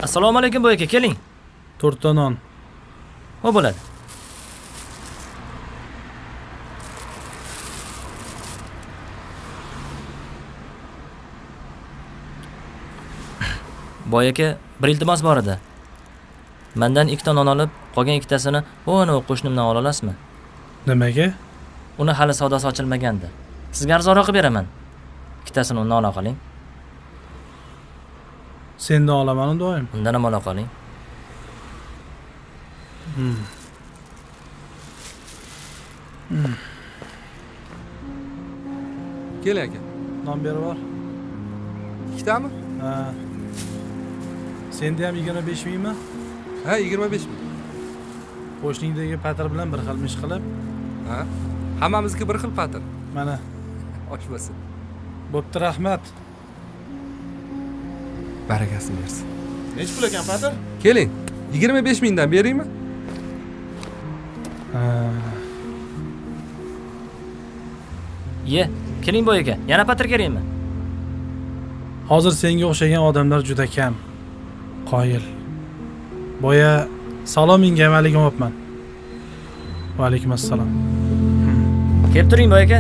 Assalomu alaykum boy aka, keling. 4 ta non. O bo'ladi. Boy aka, bir iltimos bor edi. Mendan ikkita non olib, qolgan ikkitasini anavi qo'shnimdan ola olasizmi? Nimaga? Uni hali savdosi ochilmagandi. Sizga arzonroq qilib beraman. Ikkitasini undan ola qoling. Sendan olaman doim. Undan ham ola qoling. Keling aka. Non berib yubor. Ikkitami? Ha. Senda ham 25 mingmi? Ha, 25 ming. Qo'shningdagi patir bilan bir xil ish qilib, Ha? Hammamizniki bir xil patir. Mana, Osh bo'lsin. bo'pti, rahmat. Barakasini bersin. Nechi pul ekan patir? Keling. 25 mingdan beringmi? Ha. Ye, keling boy aka. Yana patir kerakmi? Hozir senga o'xshagan odamlar juda kam. Qoyil. Boya salomingga amaligim olibman. Va alaykum assalom. Kelib turing boy aka.